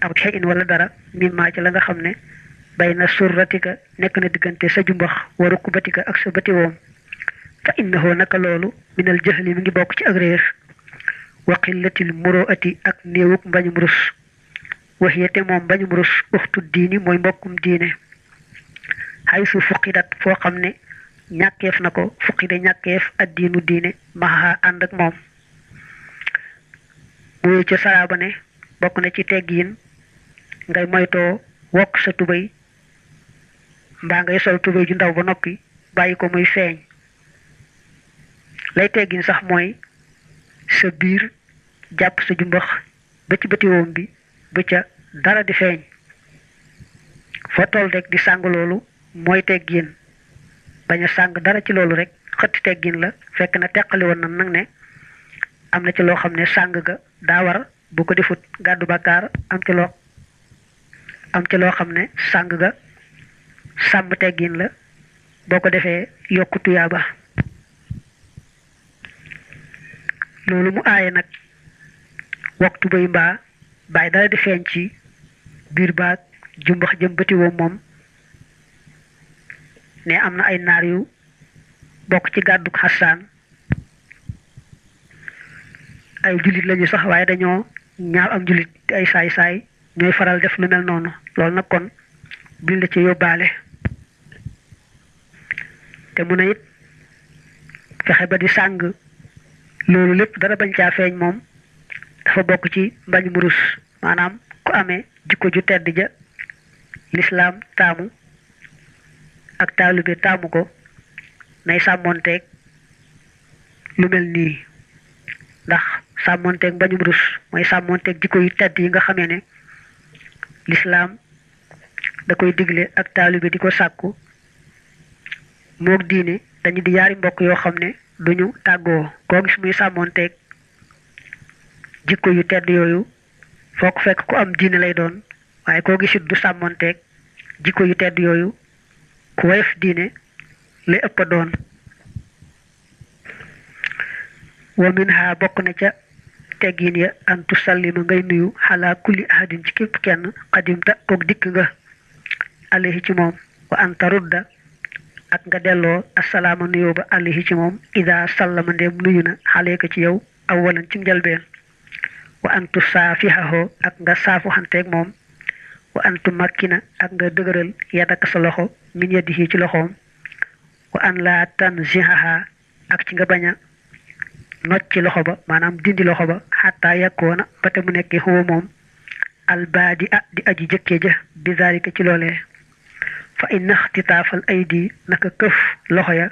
aw shay'in wala dara mimma ci la nga xam ne bayna surratika nekk na diggante sa jumbax wa rukbatika ak sa bëti woom fa innahu naka loolu minal jahli mi ngi bokk ci ak réer wa qillatil muru'ati ak néewuk mbañum rus waxiyate moom mbañum rus uxtu diini mooy mbokkum diine xaysu fuqidat foo xam ne ñàkkeef na ko fuqide ñàkkeef addiinu diine maxa ànd ak moom muy ca saraaba ne bokk na ci teggiin ngay moytoo wokk sa tubéy mbaa ngay sol tubéy ju ndaw ba noppi bàyyi ko muy feeñ lay teggin sax mooy sa biir jàpp sa jumbax ba ci bëti woom bi ba ca dara di feeñ foo toll rek di sàng loolu mooy teggin bañ a sàng dara ci loolu rek xëtti teggin la fekk na teqali woon na nag ne am na ci loo xam ne sàng ga daa war bu ko defut gàddu bàkkaar am ci loo xam ne sàng ga sàmm teggin la boo ko defee yokku tuyaaba loolu mu aaye nag waxtu bay mbaa bàyyi dara di feeñ ci biir baag jumbax jëm bëti woom moom ne am na ay naar yu bokk ci gàdduk xasaan ay jullit lañu sax waaye dañoo ñaaw am jullit te ay saay-saay ñooy faral def lu mel noonu loolu nag kon buñ la ci yóbbaale te mu ne it fexe ba di sàng loolu lépp dara bañ caa feeñ moom dafa bokk ci mbañ mu rus maanaam ku amee jikko ju tedd ja lislaam taamu ak taalibe taamu ko nay sàmmonteeg lu mel nii ndax sàmmonteeg mbañum rus mooy sàmmonteeg jikko yu tedd yi nga xamee ne lislaam da koy digle ak taalibe di ko sàkku moog diine dañu di yaari mbokk yoo xam ne duñu tàggoo koo gis muy sàmmonteeg jikko yu tedd yooyu foo ko fekk ku am diine lay doon waaye koo gisit du sàmmonteeg jikko yu tedd yooyu ku woyof diine lay ëpp a doon wa minha bokk na ca teggin ya an tusallima ngay nuyu xalaa kulli ahadin ci képp kenn xadimta kook dikk nga alayhi ci moom wa an tarudda ak nga delloo assalaama nuyoo ba alayhi ci moom ida sallama ndéem nuyu na xaleeka ci yow awalan ci njalbeen wa an tusaafihahu ak nga saafu xanteeg moom wa an tumakkina ak nga dëgëral yadaka sa loxo min yadihi ci loxoom wa an laa tanzihaha ak ci nga bañ a nocc ci loxo ba maanaam dindi loxo ba xataa yakkoona ba te mu nekkee xuwa moom albaadi di aji jëkkee ja bi zalika ci loolee fa inna ixtitaafal aydi naka këf loxo ya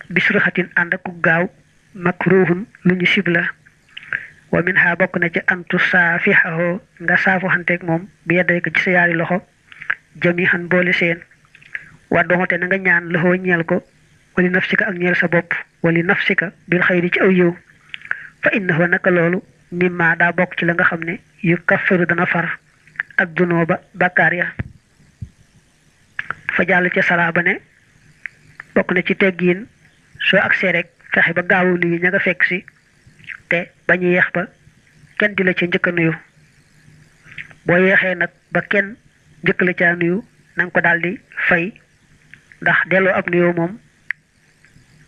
bisraxatin ànd ak gaaw makruhun lu ñu sibla wa min ha bokk na ci antu saafihahu nga saafu xanteeg moom bi yedday ko ci sa yaari loxo jami xan boole seen wa doxote na nga ñaan loxoo ñeel ko wali nafsika ak ñeel sa bopp wali nafsika bil xayri ci aw yiw fa innahu naka loolu mimma daa bokk ci la nga xam ne yu kaffiru dana far ak dunooba bàkkaar ya fa jàll ca salaaba ne bokk na ci teggiin soo agsee rek fexe ba gaawu nuyu ña nga fekk si te bañu yeex ba kenn di la ca njëkk a nuyu boo yeexee nag ba kenn njëkk la caa nuyu na nga ko daldi fay ndax delloo ab nuyoo moom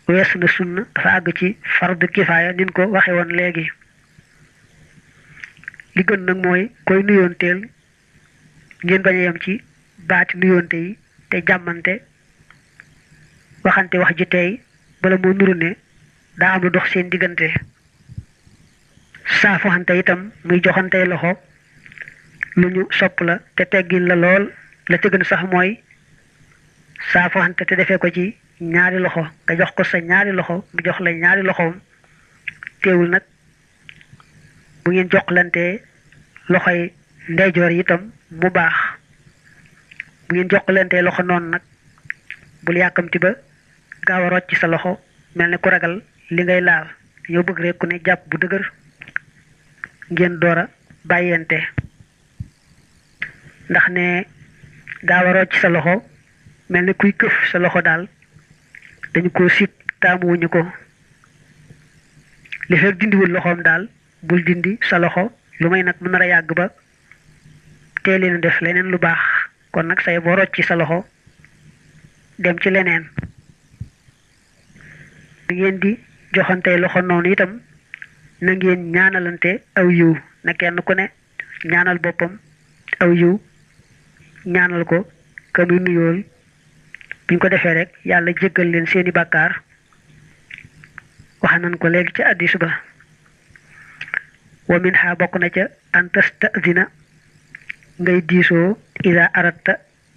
weesu na sunna dafa àgg ci fardu kifaaya nin ko waxe woon léegi li gën nag mooy koy nuyoonteel ngeen bañ a yem ci baati nuyoonte yi te jàmmante waxante wax ji tey bala moo nuru ne daa am lu dox seen diggante saafuxante itam muy joxante loxo lu ñu sopp la te teggin la lool la ca gën sax mooy saafuxante te defee ko ci ñaari loxo nga jox ko sa ñaari loxo mu jox la ñaari loxoom teewul nag bu ngeen joxlante loxoy ndeyjoor yi itam mu baax bu ngeen joxlante loxo noonu nag bul yàkkamti ba gaaw a rocc sa loxo mel ne ku ragal li ngay laal ñoo bëgg rek ku ne jàpp bu dëgër ngeen door a bàyyente ndax ne gaaw a rocc sa loxo mel ne kuy këf sa loxo daal dañu ko sib taamuwuñu ko li fekk dindiwul loxoom daal bul dindi sa loxo lu may nag mu nar a yàgg ba teeleen def leneen lu baax kon nag say boo rocc ci sa loxo dem ci leneen. bi ngeen di joxante loxo noonu itam na ngeen ñaanalante aw yiw na kenn ku ne ñaanal boppam aw yiw ñaanal ko ka muy nuyool buñ ko defee rek yàlla jéggal leen seeni bàkkaar wax nañ ko léegi ci hadiis ba. wa min ha bokk na ca an tastazina ngay diisoo ida aratta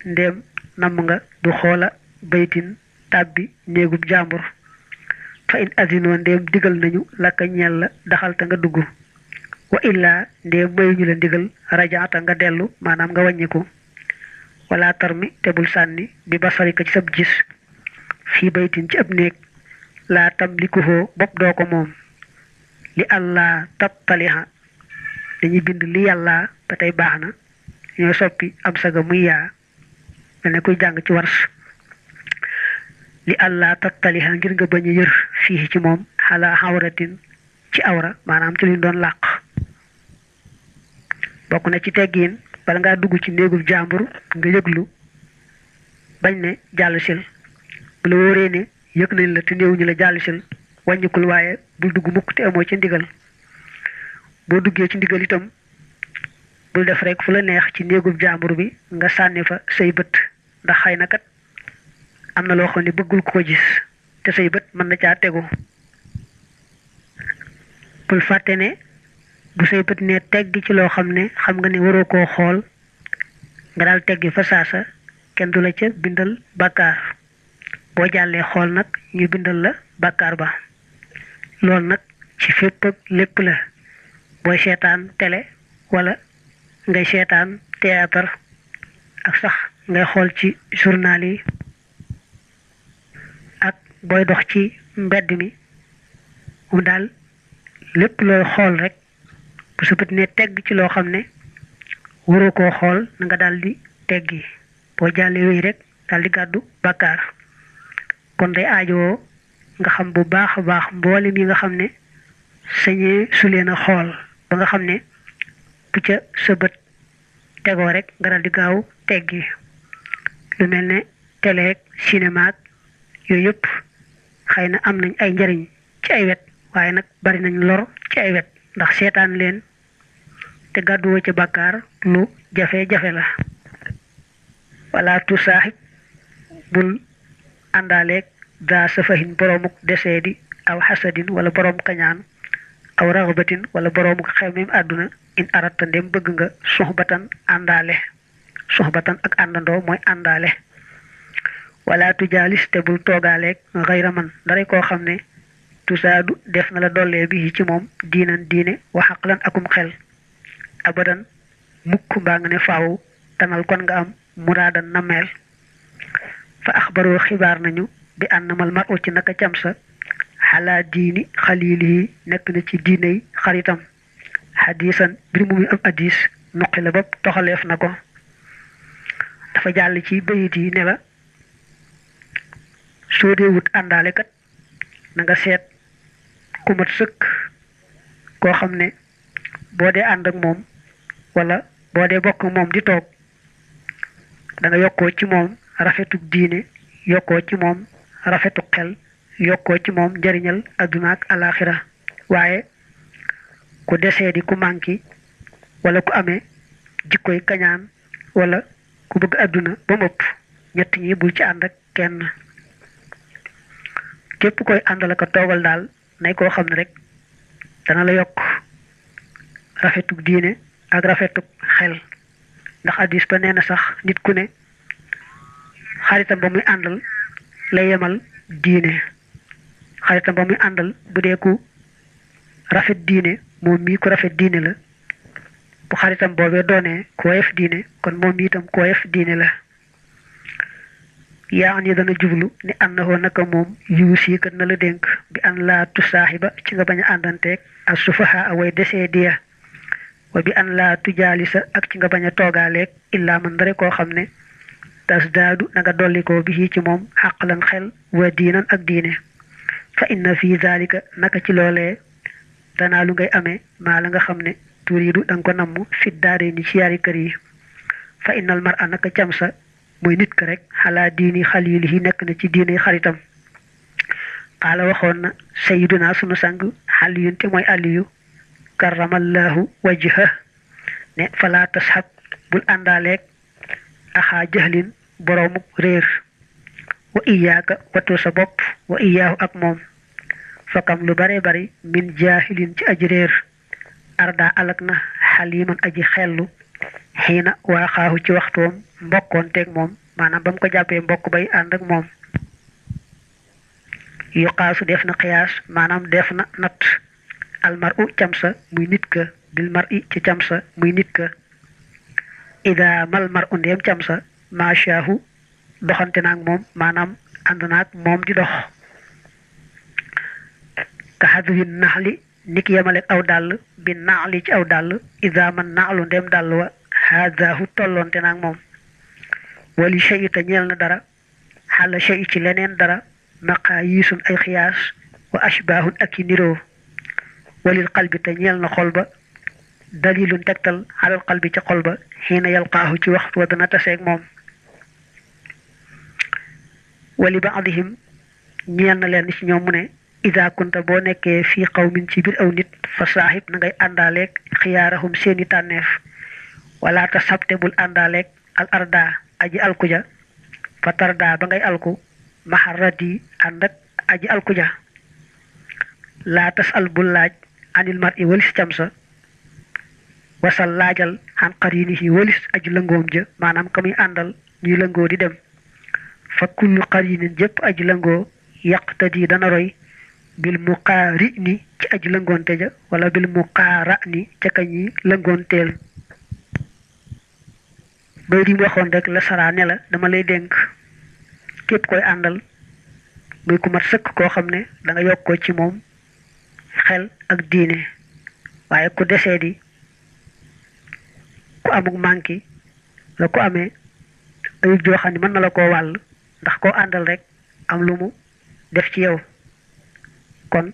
ndéem namm nga du xoola baytin tàbbi néegub jàmbur fa in azino ndéem digal nañu lakka ñeel la daxalta nga dugg wa illa ndéem mayuñu la ndigal rajaata nga dellu maanaam nga wàññiku wala tarmi te bul sànni bi basarika ci sab gis fii baytin ci ab néeg laa tamlikuhoo bopp doo ko moom li allah tattaliha dañuy bind li yàlla ba tey baax na ñoo soppi am saga muy yaa mel ne kuy jàng ci wars li allah tattaliha ngir nga bañ a yër fii ci moom xalaa xawratin ci awra maanaam ci luñ doon làq. bokk na ci teggiin bala ngaa dugg ci néegul jàmbur nga yëglu bañ ne jàll sil bu la wóoree ne yëg nañ la te néewuñu la jàll sil wàññikul waaye bul dugg mukk te amoo ci ndigal. boo duggee ci ndigal itam bul def rek fu la neex ci néegub jàmbur bi nga sànni fa say bët ndax xëy na kat am na loo xam ne bëggul ko gis te say bët mën na caa tegu. bul fàtte ne bu say bët ne teggi ci loo xam ne xam nga ne waroo koo xool nga daal teggi fa saasa kenn du la ca bindal bàkkaar boo jàllee xool nag ñu bindal la bàkkaar ba. loolu nag ci fépp ak lépp la booy seetaan télé wala ngay seetaan théâtre ak sax ngay xool ci journal yi ak booy dox ci mbedd mi moom daal lépp looy xool rek bu sa bët ne tegg ci loo xam ne waroo koo xool na nga daal di teggi boo jàllee wéy rek daal di gàddu bàkkaar. kon day aajowoo nga xam bu baax a baax mboolem yi nga xam ne sañee su leen a xool ba nga xam ne bu ca sa bët tegoo rek nga daal di gaaw teggi. lu mel ne télé ak cinéma ak yooyu yëpp xëy na am nañ ay njariñ ci ay wet waaye nag bari nañ lor ci ay wet ndax seetaan leen te gàdduwoo ca bàkkaar lu jafe-jafe la. wala tu saaxib bul àndaaleeg daa safahin boroomuk desee di aw xasadin wala boroom kañaan aw raxbatin wala boroomuk xemmeem àdduna in aratta ndem bëgg nga suxbatan àndaale suxbatan ak àndandoo mooy àndaale. wala tu jaalis te bul toogaaleeg xayra man dara koo xam ne tusaadu def na la dollee bi ci moom diinan diine waxaq lan akum xel abadan mukk mbaa nga ne faaw tanal kon nga am muraadan nameel. fa axbaroo xibaar nañu bi ànnamal mar u ci naka cam sa xalaa diini xaliilihi nekk na ci diiney xaritam xadiisan bir mu muy am hadiis nuqi la bopp toxaleef na ko. dafa jàll ci bayit yi ne la soo dee wut àndaale kat na nga seet ku mat sëkk koo xam ne boo dee ànd ak moom wala boo dee bokk moom di toog da nga yokkoo ci moom rafetuk diine yokkoo ci moom rafetuk xel yokkoo ci moom njariñal adduna ak alaxira. waaye ku desee di ku manki wala ku amee jikkoy kañaan wala ku bëgg adduna ba mu ëpp ñett ñi bul ci ànd ak kenn. képp koy àndal ak toogal daal nay koo xam ne rek dana la yokk rafetuk diine ak rafetuk xel ndax hadiis ba nee na sax nit ku ne xaritam ba muy àndal la yemal diine xaritam ba muy àndal bu dee ku rafet diine moom mii ku rafet diine la bu xaritam boobee doonee ku woyof diine kon moom mii itam ku woyof diine la. yaa ni dana jublu ni annahu naka moom yuusi kat na la dénk bi an laa tusaaxiba ci nga bañ a àndanteeg as sufaha away desee diya wa bi an laa tujaalisa ak ci nga bañ a toogaaleeg illaa man dara koo xam ne tasdaadu na nga dollikoo bi ci moom xaqlan xel wa diinan ak diine fa inna fi zalika naka ci loolee danaa lu ngay amee maa la nga xam ne turiidu danga ko namm fit daare ni ci yaari kër yi fa innal mar'a naka camsa muy nit ka rek xalaa diini xalilihi nekk na ci diine xaritam qaala waxoon na sayyiduna sunu sang xaliyun te mooy aliyu karamallahu wajha ne fala tashab bul àndaaleeg axaa jahlin boroomu réer wa iyaaka wattu sa bopp wa iyaahu ak moom fakam lu bare bari min jaahilin ci aji réer arda alak na xaliman aji xellu xiina waaxaahu ci waxtoom mbokkoonteeg moom maanaam ba mu ko jàppee mbokk bay ànd ak moom yuqaasu def na xiyaas maanaam def na natt almaru camsa muy nit ka bil mar'i ci camsa muy nit ka ida mal mar'u ndeem camsa maashaahu doxante naag moom maanaam ànd naag moom di dox ka xadwi naxli niki yamaleeg aw dàll bi naxli ci aw dàll ida man naxlu ndeem dàll wa haadaahu tolloonte naag moom wali shay te ñeel na dara xala shay ci leneen dara maqaayisun ay xiyaas wa ashbaahun ak i niroo walil qalbi te ñeel na xol ba dalilun tegtal xalal qalbi ca xol ba xiina yalqaahu ci waxtu wa dana taseeg moom wali baadihim ñeel na leen ci ñoom mu ne ida kunta boo nekkee fii qawmin ci biir aw nit fa saaxib na ngay àndaaleeg xiyaarahum seeni tànneef wala ta sabte bul àndaaleeg al arda aji alkuja fa tarda ba ngay alku maharradi ànd ak aji alkuja laa tas al bul laaj anil mar'i walis camsa wasal laajal xan qarinihi walis aji lëngoom ja maanaam ka muy àndal ñuy lëngoo di dem fa kullu qarinin jëpp aji lëngoo yaqtadi dana roy bil muqaari ni ci aji lëngoonte ja wala bil muqaara ni ca kañi lëngoonteel bay di mu waxoon rek la saraa ne la dama lay dénk képp koy àndal muy ku mat sëkk koo xam ne da nga yokk ko ci moom xel ak diine waaye ku desee di ku amuk manki la ko amee ayub joo xam ne mën na la koo wàll ndax koo àndal rek am lu mu def ci yow kon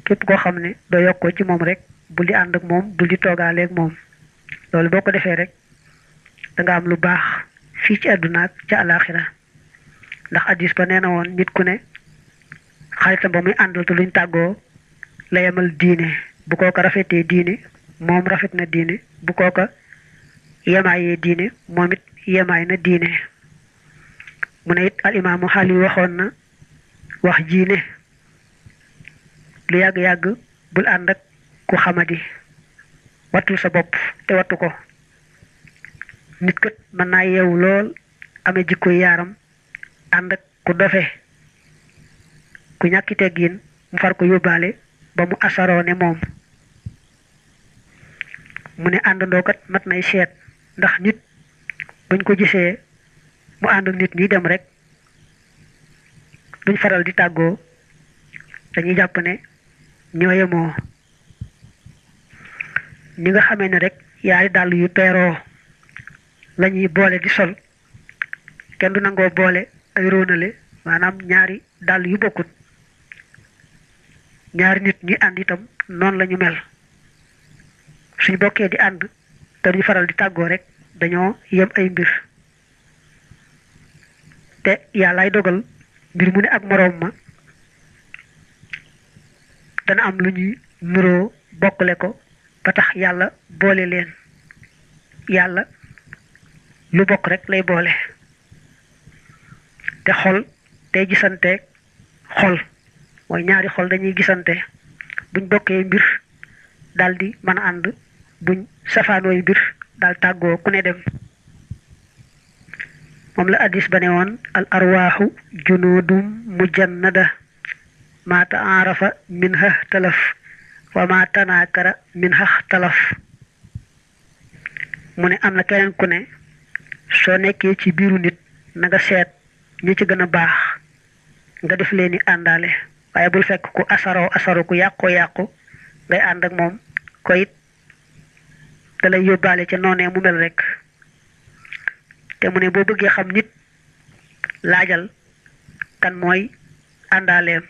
képp koo xam ne doo yokkoo ci moom rek bul di ànd ak moom bul di toogaaleeg moom loolu boo ko defee rek da nga am lu baax fii ci àdduna ak ca alaxira ndax addis ba nee na woon nit ku ne xaritam ba muy àndal te luñ tàggoo la yemal diine bu kooka rafetee diine moom rafet na diine bu kooka yemaayee diine moom it yemaay na diine mu ne it al imaamu xaali waxoon na wax jiine lu yàgg-yàgg bul ànd ak ku xamadi wattul sa bopp te wattu ko nit kat mën naa yeewu lool amee jikko yaaram ànd ak ku dofe ku ñàkki teggin mu far ko yóbbaale ba mu asaroo ne moom mu ne àndandoo kat mat nay seet ndax nit buñ ko gisee mu ànd ak nit ñi dem rek duñ faral di tàggoo dañuy jàpp ne ñoo yemoo ni nga xamee ne rek yaari dàll yu peeroo lañuy boole di sol kenn du nangoo boole ay róonale maanaam ñaari dàll yu bokkut ñaari nit ñi ànd itam noonu lañu mel suñ bokkee di ànd te duñ faral di tàggoo rek dañoo yem ay mbir te yàllaay dogal mbir mu ne ak moroom ma dana am lu ñuy nuroo bokkale ko ba tax yàlla boole leen yàlla lu bokk rek lay boole te xol tey gisante xol mooy ñaari xol dañuy gisante buñ bokkee mbir daldi mën a ànd buñ safaanooy mbir daal tàggoo ku ne dem moom la addis ba ne woon al arwaaxu junudum mujannada ma taarafa minha talaf wa ma tanaakara minha talaf mu ne am na keneen ku ne soo nekkee ci biiru nit na nga seet ñi ci gën a baax nga def leen ni àndaale waaye bul fekk ku asaro ku yàqu ngay ànd ak moom ko it da lay yóbbaale ca noonee mu mel rek te mu ne boo bëggee xam nit laajal kan mooy àndaaleem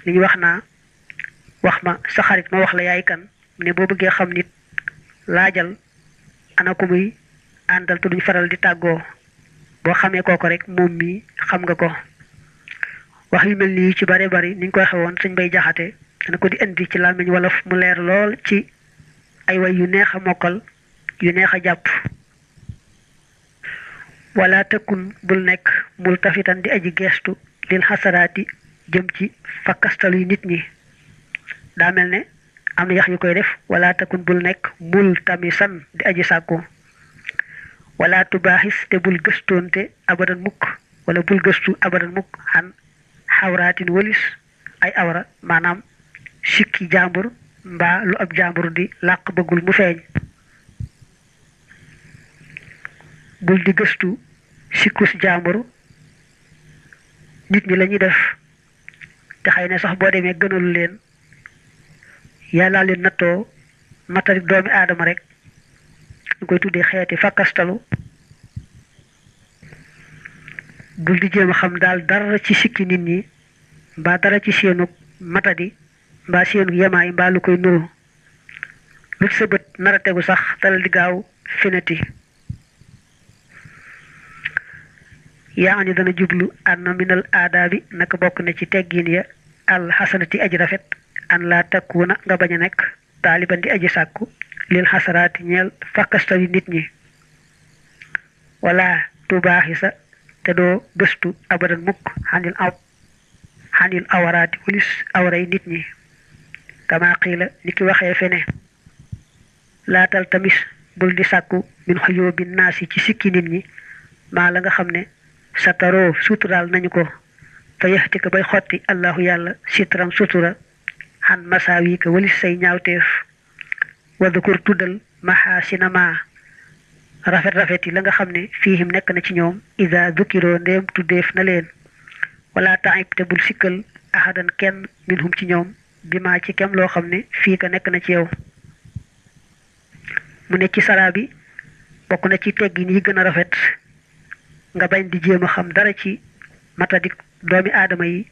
li ñu wax naa wax ma sa xarit ma wax la yaay kan mu ne boo bëggee xam nit laajal ana ku muy àndal te duñ faral di tàggoo boo xamee kooko rek moom mi xam nga ko wax yu mel nii ci bare bari niñ ko waxe woon sëñ bay jaxate dana ko di indi ci làmmiñ wolof mu leer lool ci ay way yu neex a mokkal yu neex a jàpp wala tëkkun bul nekk mul tafitan di aji geestu lil xasaraati jëm ci fakkastalu nit ñi daa mel ne am na yax yu koy def wala tëkkun bul nekk mul tamisan di aji sàkku wala tubaaxis te bul gëstoonte abadan mukk wala bul gëstu abadan mukk xan xawraatin walis ay awra maanaam sikki jàmbur mbaa lu ab jàmbur di làq bëggul mu feeñ bul di gëstu sikkus jàmbur nit ñi lañuy def te xëy na sax boo demee gënalu leen yàllaa leen nattoo matari doomi aadama rek ñu koy tuddee xeeti fakkastalu bul di jéem a xam daal dara ci sikki nit ñi mbaa dara ci seenu matadi mbaa seenu yemaay mbaa lu koy nuru lu ci sa bët nar a tegu sax dalal di gaaw feneti yaa ni dana jublu anna minal aadaabi naka bokk na ci teggin ya al xasanati aji rafet an laa takkuuna nga bañ a nekk taaliban di aji sàkku lil xasaraati ñeel fakkastali nit ñi wala tubaaxi sa te doo gëstu abadan mukk xanil awaraati walis awray nit ñi kama qiila ni ki waxee fene laatal tamis bul di sàkku min xuyóobi naasi ci sikki nit ñi maa la nga xam ne sataroo suturaal nañu ko fa yaxti ko bay xotti allahu yàlla sitram sutura xan masaawi ka walis say ñaawteef waddukur tuddal maxaasina ma rafet yi la nga xam ne fiihim nekk na ci ñoom ida dukiroo ndéem tuddeef na leen wala taib te bul sikkal ahadan kenn minhum ci ñoom bi maa ci kem loo xam ne fii ka nekk na ci yow mu ne ci saraa bi bokk na ci teggin yi gën a rafet nga bañ di jéem a xam dara ci matadik doomi aadama yi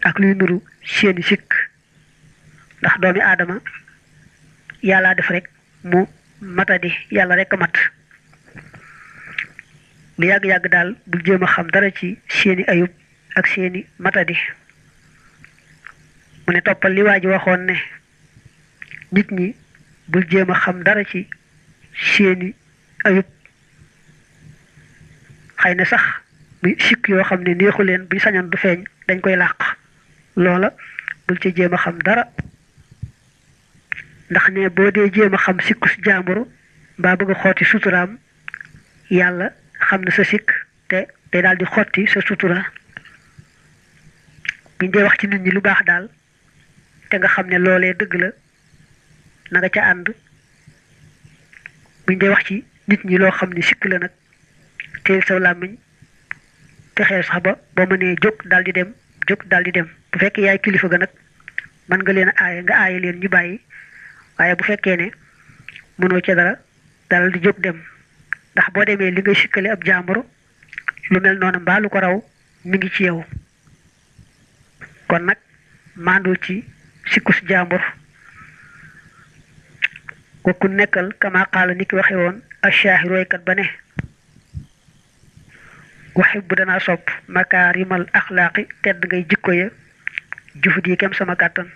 ak luy nuru seeni sikk ndax doomi aadama yàllaa def rek mu matadi yàlla rek a mat lu yàgg-yàgg daal bul jéem a xam dara ci seeni ayub ak seeni matadi mu ne toppal li waa ji waxoon ne nit ñi bul jéem a xam dara ci seeni ayub xëy na sax muy sikk yoo xam ne neexu leen buñ sañoon du feeñ dañ koy làq loola bul ci jéem a xam dara ndax ne boo dee jéem a xam sikku si jàmburu mbaa bëgg a xotti suturaam yàlla xam na sa sikk te day daal di xotti sa sutura buñ dee wax ci nit ñi lu baax daal te nga xam ne loolee dëgg la na nga ca ànd buñ dee wax ci nit ñi loo xam ne sikk la nag teel sa làmmiñ te xeel sax ba boo mënee jóg daal di dem bu fekkee yaay kilifa ga nag mën nga leen a aaye nga aaye leen ñu bàyyi waaye bu fekkee ne mënoo ca dara dalal di jóg dem ndax boo demee li ngay sikkale ab jàmbur lu mel noonu mbaa lu ko raw mi ngi ci yow kon nag maandul ci sikkus jàmbur kooku nekkal kama qaala ni ki waxe woon ashaahi roykat ba ne waxib bu danaa sopp makaarimal axlaaqi tedd ngay jikko ya jufut yi kem sama kàttan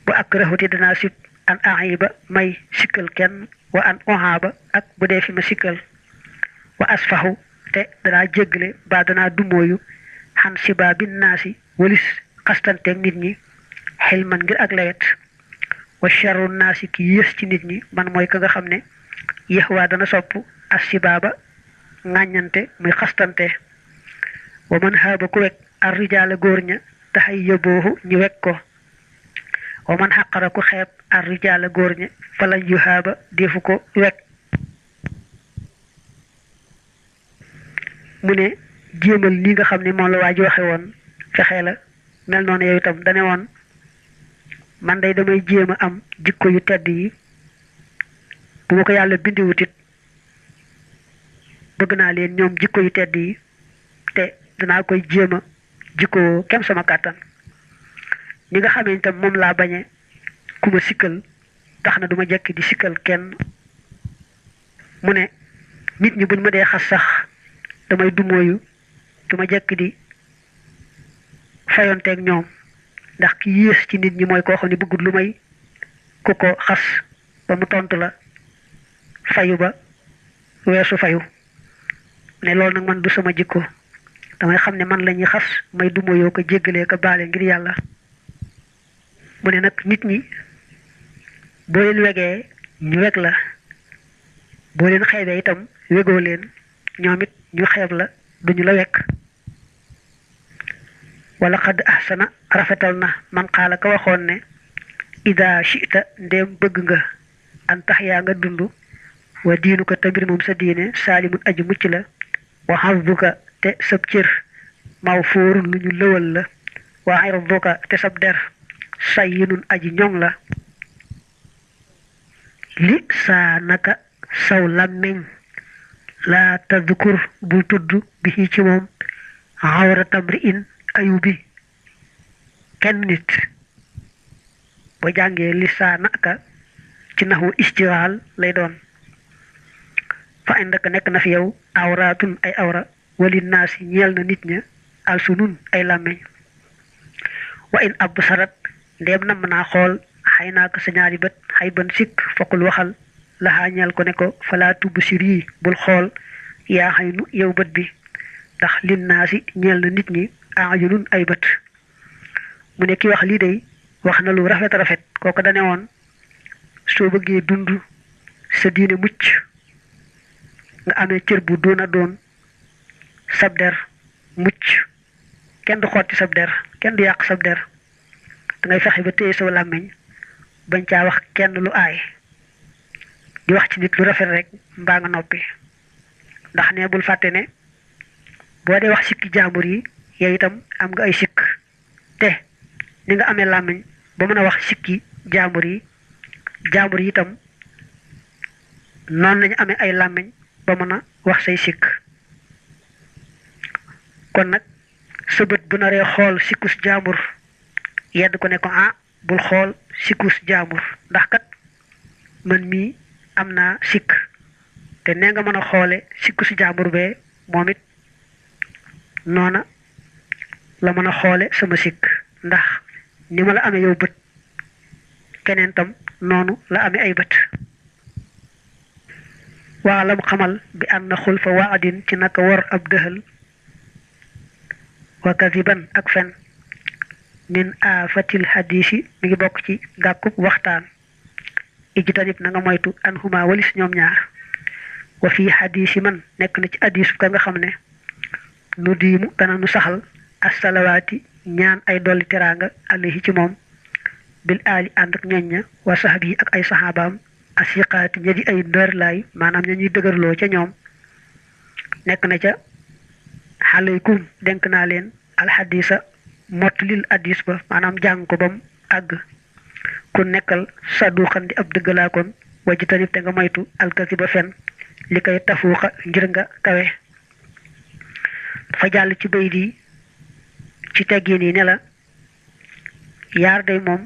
bu ak raxuti danaa sib an ayiba may sikkal kenn wa an ohaaba ak bu dee fi ma sikkal wa asfaxu te danaa jéggale ba danaa dumóoyu xan siba bin naasi walis xastanteeg nit ñi xilman ngir ak lewet wa charru naasi ki yées ci nit ñi man mooy ka nga xam ne yéex waa dana sopp as sibaaba ŋàññante muy xastante wa man haaba ku wekk ar rijaala góor ña taxay yóbboohu ñu wekk ko wa man xaqara ku xeeb ar rijaala góor ña falañ yu haaba defu ko wekk mu ne jéemal li nga xam ne moom la waa ji waxe woon fexee la mel noonu yow itam dane woon man day damay jéem a am jikko yu tedd yi bu ma ko yàlla bindiwutit bëgg naa leen ñoom jikko yu tedd yi te danaa koy jéem a jikko kem sama kàttan ni nga xamee itam moom laa bañe ku ma sikkal tax na duma jekki di sikkal kenn mu ne nit ñi buñ ma dee xas sax damay dumooyu duma jekk di fayonteeg ñoom ndax ki yées ci nit ñi mooy koo xam ne bëggul lu may ku ko xas ba mu tontu la fayu ba weesu fayu ne loolu nag man du sama jikko damay xam ne man la ñuy xas may dumooyoo ko jéggalee ko baale ngir yàlla mu ne nag nit ñi boo leen wegee ñu weg la boo leen xeebee itam wegoo leen ñoom it ñu xeeb la duñu la wekk wala xadd ahsana rafetal na man xaala ka waxoon ne ida shi'ta ndéem bëgg nga an tax yaa nga dund wa diinu ko te mbir moom sa diine saalimun aji mucc la wa xafduka te sab cër maw fóorun lu ñu lëwal la wa irduka te sab der sayyinun aji ñoŋ la li saa naka saw làmmiñ laa tadkur bul tudd bi ci moom xawra tamri in ayu bi kenn nit boo jàngee li saa naka ci naxu istiwaal lay doon fa indaka nekk na fi yow awraatun ay awra wali naasi ñeel na nit ña alsunun ay làmmiñ wa in ab sarat ndéem nam naa xool xay naa ko sa ñaari bët xay ban sikk fokkul waxal laxaa ñeel ko ne ko falaa tubb sir yi bul xool yaa xay nu yow bët bi ndax lin naasi ñeel na nit ñi ayunun ay bët mu ne ki wax lii day wax na lu rafet rafet kooku dane woon soo bëggee dund sa diine mucc nga amee cër bu doon a doon sab der mucc kenn du xotti sab der kenn du yàq sab der dangay fexe ba téye sa làmmiñ bañ caa wax kenn lu aay di wax ci nit lu rafet rek mbaa nga noppi ndax ne bul fàtte ne boo dee wax sikki jaambur yi yow itam am nga ay sikk te ni nga amee làmmiñ ba mën a wax sikki jaambur yi itam noonu lañu amee ay làmmiñ ba mën a wax say sikk kon nag sa bët bu naree xool sikkus jaambur yedd ko ne ko bul xool sikkus jaambur ndax kat man mii am naa sikk te nee nga mën a xoole sikkus jaambur bee moom it noona la mën a xoole sama sikk ndax ni ma la amee yow bët keneen tam noonu la amee ay bët waalam xamal bi ànd na xul fa waadin ci naka war ab dëxal wa kadiban ak fen min aafatil xadiisi mi ngi bokk ci gàkkub waxtaan ijtanib na nga moytu an huma walis ñoom ñaar wa fii xadiisi man nekk na ci hadiisu ka nga xam ne nu diimu dana nu saxal assalawaati ñaan ay dolli teraanga alayhi ci moom bil aali ànd ak ñoñ ña wa saxab yi ak ay saxaabaam asiqaati ña di ay ndërlaay maanaam ña ñuy dëgërloo ca ñoom nekk na ca xaleykum denk naa leen alxadisa mottulil addis ba maanaam jàng ko bam àgg ku nekkal saduxan di ab dëggalaakoon wajji tanit te nga moytu alkasi ba fen li koy tafuuxa ngir nga kawe dafa jàll ci bay di ci teggin yi ne la yaar day moom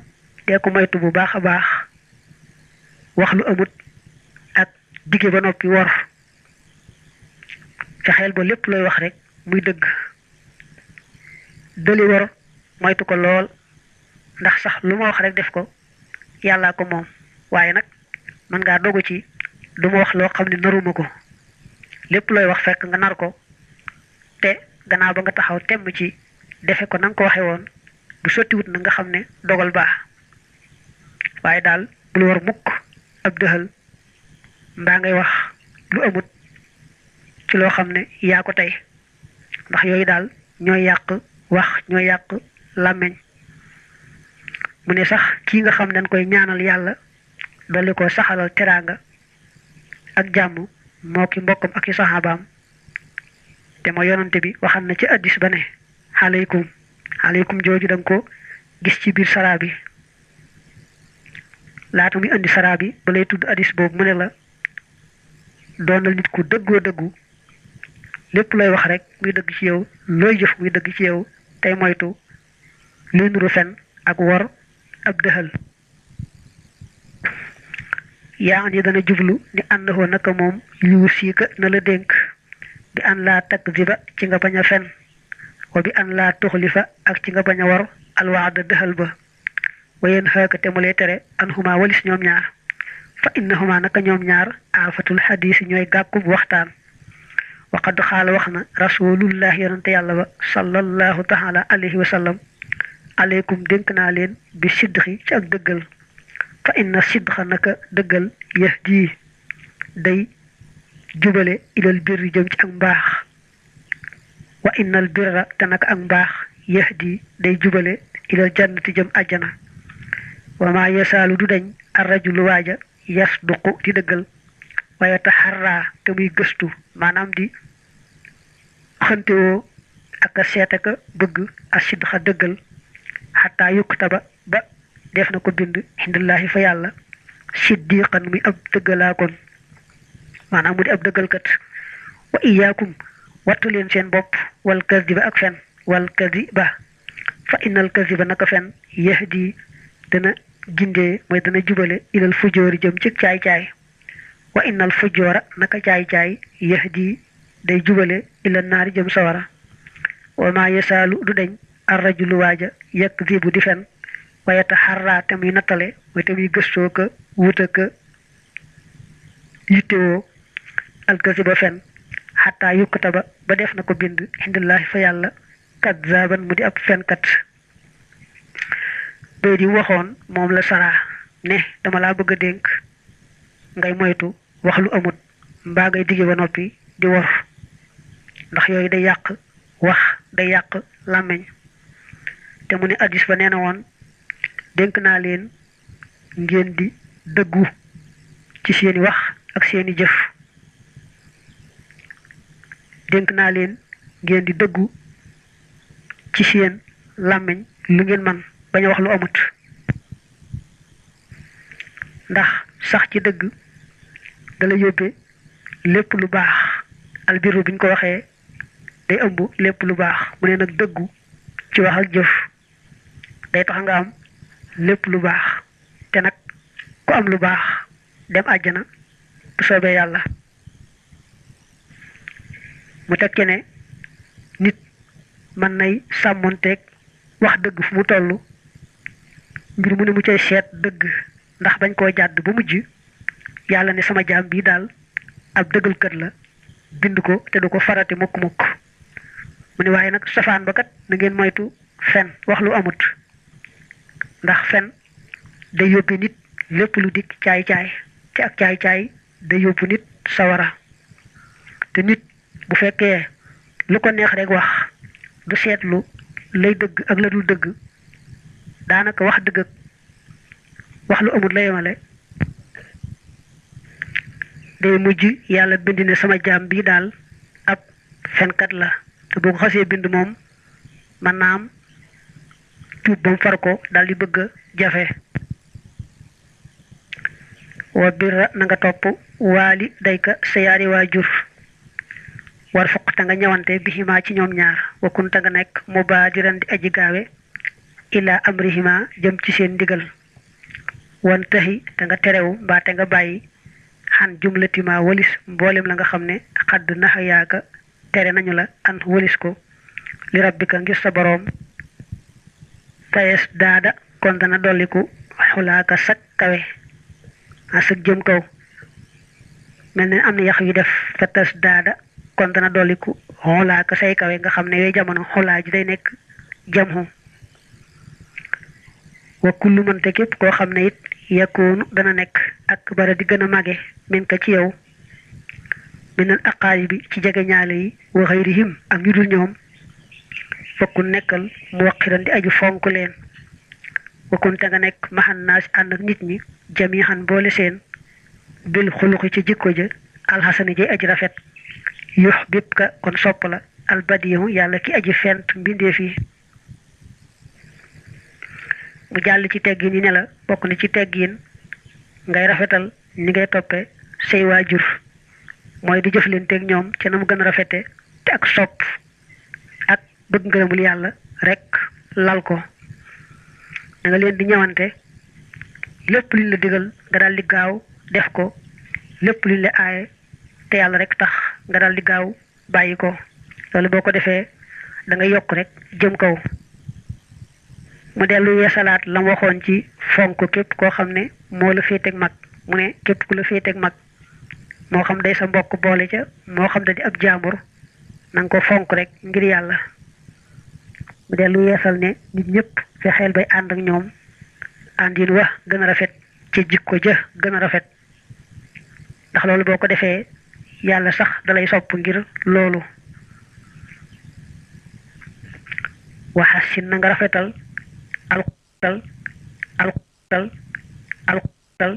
dee ko moytu bu baax a baax wax lu amut ak dige ba noppi wor fexeel ba lépp looy wax rek muy dëgg dëli wor moytu ko lool ndax sax lu ma wax rek def ko yàllaa ko moom waaye nag mën ngaa dogu ci du ma wax loo xam ne naruma ko lépp looy wax fekk nga nar ko te gannaaw ba nga taxaw temm ci defe ko na nga ko waxe woon bu sottiwut na nga xam ne dogal baax waaye daal bul war mukk ab dëxal mbaa ngay wax lu amut ci loo xam ne yaa ko tey ndax yooyu daal ñooy yàq wax ñooy yàq làmmeñ mu ne sax kii nga xam ne dañ koy ñaanal yàlla dolli ko saxalal teraanga ak jàmm moo ki mbokkam ak i saxaabaam te ma yonante bi waxal na ci addis ba ne aleykum jooju da nga ko gis ci biir saraa bi laata muy indi saraa bi ba lay tudd addis boobu mu ne la doonal nit ku dëggoo dëggu lépp looy wax rek muy dëgg ci yow looy jëf muy dëgg ci yow tey moytu luy nuru fen ak wor ab dëxal yaa ni dana jublu ni annahu naka moom yuusiika na la dénk bi an laa takziba ci nga bañ a fen wa bi an laa tuxlifa ak ci nga bañ a war alwaada dëxal ba wayen xaaka te mu lay tere an huma walis ñoom ñaar fa innahuma naka ñoom ñaar aafatul xadiis ñooy gàkkub waxtaan waqad xaala wax na rasulullah yonante yàlla ba sallallahu taala alayhi wa sallam aleykum dénk naa leen bi sidxi ci ak dëggal fa inna sidxa naka dëggal yahdi day jubale ilal birri jëm ci ak mbaax wa innal birra te naka ak mbaax yahdi day jubale ilal jannati jëm àjjana wa maa yasaalu du dañ arrajulu waaja yasduqu di dëggal wa yataharraa te muy gëstu maanaam di xantewoo ak a seet ak a bëgg a sidxa dëggal xataa yuktaba ba def na ko bind indallaahi fa yàlla siddiqan muy ab dëggalaakoon maanaam mu di ab dëggalkat wa iyaakum wattu leen seen bopp wal kadiba ak fen wal kadiba fa innal kadiba naka fen yahdi dana gindee mooy dana jubale ilal fujoori jëm ci caay-caay wa innal fujoora naka caay-caay yahdi day jubale ilal naari jëm sawara wa maa yasaalu du deñ arrajulu waaja yakdibu di fen wa yataharraa te muy nattale mooy te muy gëstoo ka wuta ka yittewoo alkasiba fen xataa yukkataba ba def na ko bind indallaahi fa yàlla kadzaban mu di ab fenkat bay di waxoon moom la saraa ne dama laa bëgg a dénk ngay moytu wax lu amut mbaa ngay dige ba noppi di wor ndax yooyu day yàq wax day yàq làmmiñ te mu ne addis ba nee na woon dénk naa leen ngeen di dëggu ci seeni wax ak seeni jëf dénk naa leen ngeen di dëggu ci seen làmmiñ lu ngeen man bañ a wax lu amut ndax sax ci dëgg dala yóbbe lépp lu baax albiru buñ ko waxee day ëmb lépp lu baax mu ne nag dëggu ci wax ak jëf day tax nga am lépp lu baax te nag ku am lu baax dem àjjana bu soobee yàlla mu tekki ne nit mën nay sàmmonteeg wax dëgg fu mu toll mbir mu ne mu cay seet dëgg ndax bañ koo jàdd ba mujj yàlla ne sama jaam bii daal ab dëggalkat la bind ko te du ko farati mukk-mukk mu ne waaye nag safaan ba kat na ngeen moytu fen wax lu amut ndax fen day yóbbu nit lépp lu dikk caay-caay te ak caay-caay day yóbbu nit sawara te nit bu fekkee lu ko neex rek wax du seetlu lay dëgg ak la dul dëgg daanaka wax dëgg ak wax lu amut la yemale day mujj yàlla bind ne sama jaam bii daal ab fenkat la te boo ko xasee bind moom man naa am tuub ba mu far ko daal di bëgg a jafe wa birra na nga topp waali dayka sa yaari waajur war fokk te nga ñëwante bihimaa ci ñoom ñaar wakkun te nga nekk mubaadiran di aji gaawe ila amrihima jëm ci seen ndigal wan taxi te nga terewu mbaa te nga bàyyi xan jumlatima walis mboolem la nga xam ne xadd naxa yaaka tere nañu la an walis ko li rabbika ngir sa boroom tayes daada kon dana dolliku xulaaka sak kawe sak jëm kaw mel ne am na yax yu def fa tas daada kon dana dolliku xulaaka say kawe nga xam ne yooyu jamono xulaa ji day nekk jamhu wa kullu man te képp koo xam ne it yakoonu dana nekk ak bara di gën a màgge min ka ci yow minal aqaari bi ci jege ñaale yi wa xayrihim ak ñu dul ñoom wakkun nekkal mu waqiran di aju fonk leen wakkun te nga nekk maxan naas ànd ak nit ñi jamiixan boole seen bil xuluqi ci jikko ja alxasani ji aji rafet yux bib ka kon sopp la albadiyu yàlla ki aji fent mbindeef yi mu jàll ci teggin yi ne la bokk na ci teggin ngay rafetal ni ngay toppe say waajur mooy di jëflanteeg ñoom ca na mu gën a rafete te ak sopp ak bëgg ngërëmul yàlla rek lal ko da nga leen di ñëwante lépp luñ la digal nga daal di gaaw def ko lépp lu la aaye te yàlla rek tax nga dal di gaaw bàyyi ko loolu boo ko defee da nga yokk rek jëm kaw mu dellu yeesalaat la mu waxoon ci fonk képp koo xam ne moo la féeteeg mag mu ne képp ku la féeteeg mag moo xam day sa mbokk boole ca moo xam da di ab jaambur na nga ko fonk rek ngir yàlla mu dellu yeesal ne nit ñëpp fexeel bay ànd ak ñoom àndin wa gën a rafet ci jikko ja gën a rafet ndax loolu boo ko defee yàlla sax dalay sopp ngir loolu waxasin na nga rafetal alxutal alxutal alxutal